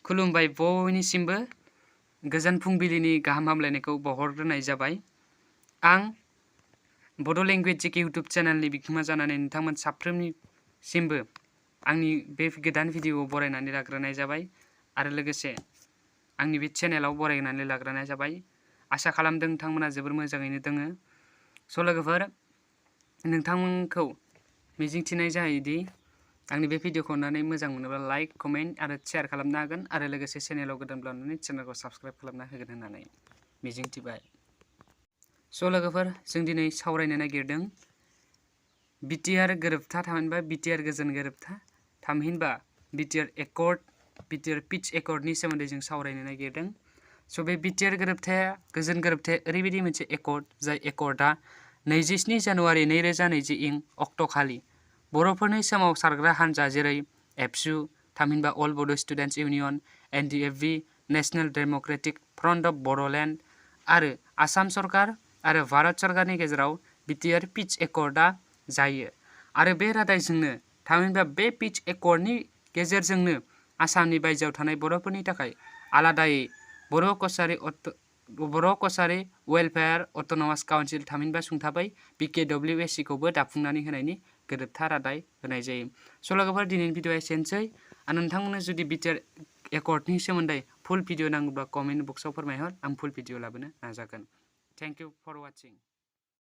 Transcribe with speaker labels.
Speaker 1: खुलुमबाय बयनिसिमबो गोजोन फुंबिलिनि गाहाम हामलायनायखौ बावहरग्रोनाय जाबाय। आं बड' लेंगुवेज जेके इउटुब चेनेलनि बिगोमा जानानै नोंथांमोन साफ्रोमनिसिमबो आंनि बे गोदान भिडिअ'आव बरायनानै लाग्रोनाय जाबाय आरो लोगोसे आंनि बे चेनेलाव बरायनानै लाग्रोनाय जाबाय। आसा खालामदों नोंथांमोना जोबोर मोजाङैनो दङ। स' लोगोफोर, नोंथांमोनखौ मिजिंथिनाय जायोदि आंनि बे भिडिअ'खौ अननानै मोजां मोनोब्ला लाइक, कमेन्ट आरो शेयार खालामनो हागोन आरो लोगोसे चेनेलाव गोदानब्ला अननानै चेनेलखौ साबस्क्राइब खालामना होगोन होननानै मिजिंथिबाय। स' लोगोफोर, जों दिनै सावरायनो नागिरदों बिटिआर गोरोबथा, थामहिनबा बिटिआर गोजोन गोरोबथा, थामहिनबा बिटिआर एकर्ड, बिटिआर पिच एकर्डनि सोमोन्दै जों सावरायनो नागिरदों। स' बे बिटिआर गोरोबथाया गोजोन गोरोबथाया ओरैबायदि मोनसे एकर्ड, जाय एकर्डआ 27 जानुवारि 2020 इं अक्ट'खालि बर'फोरनि सोमावसारग्रा हानजा जेरै एबसु, थामहिनबा अल बड' students union, NDFB, national Democratic front of Bodoland आरो आसाम सरकार आरो भारत सरकारनि गेजेराव बिटिआर पिच एकर्डआ जायो। आरो बे रादायजोंनो, थामहिनबा बे पिच एकर्डनि गेजेरजोंनो आसामनि बायजोआव थानाय बर'फोरनि थाखाय आलादायै बर' कसारि वेलफेयार अट'नमास काउन्सिल, थामहिनबा सुंथाबै BKWSC खौबो दाफुंनानै होनायनि गोरोबथा रादाय होनाय जायो। स' लोगोफोर, दिनैनि भिडिअ'आ एसेनोसै। आरो नोंथांमोननो जुदि बिटिआर एकर्डनि सोमोन्दै फुल भिडिअ' नांगौब्ला कमेन्ट बक्सआव फोरमायहर, आं फुल भिडिअ' लाबोनो नाजागोन। Thank you for वाचिं।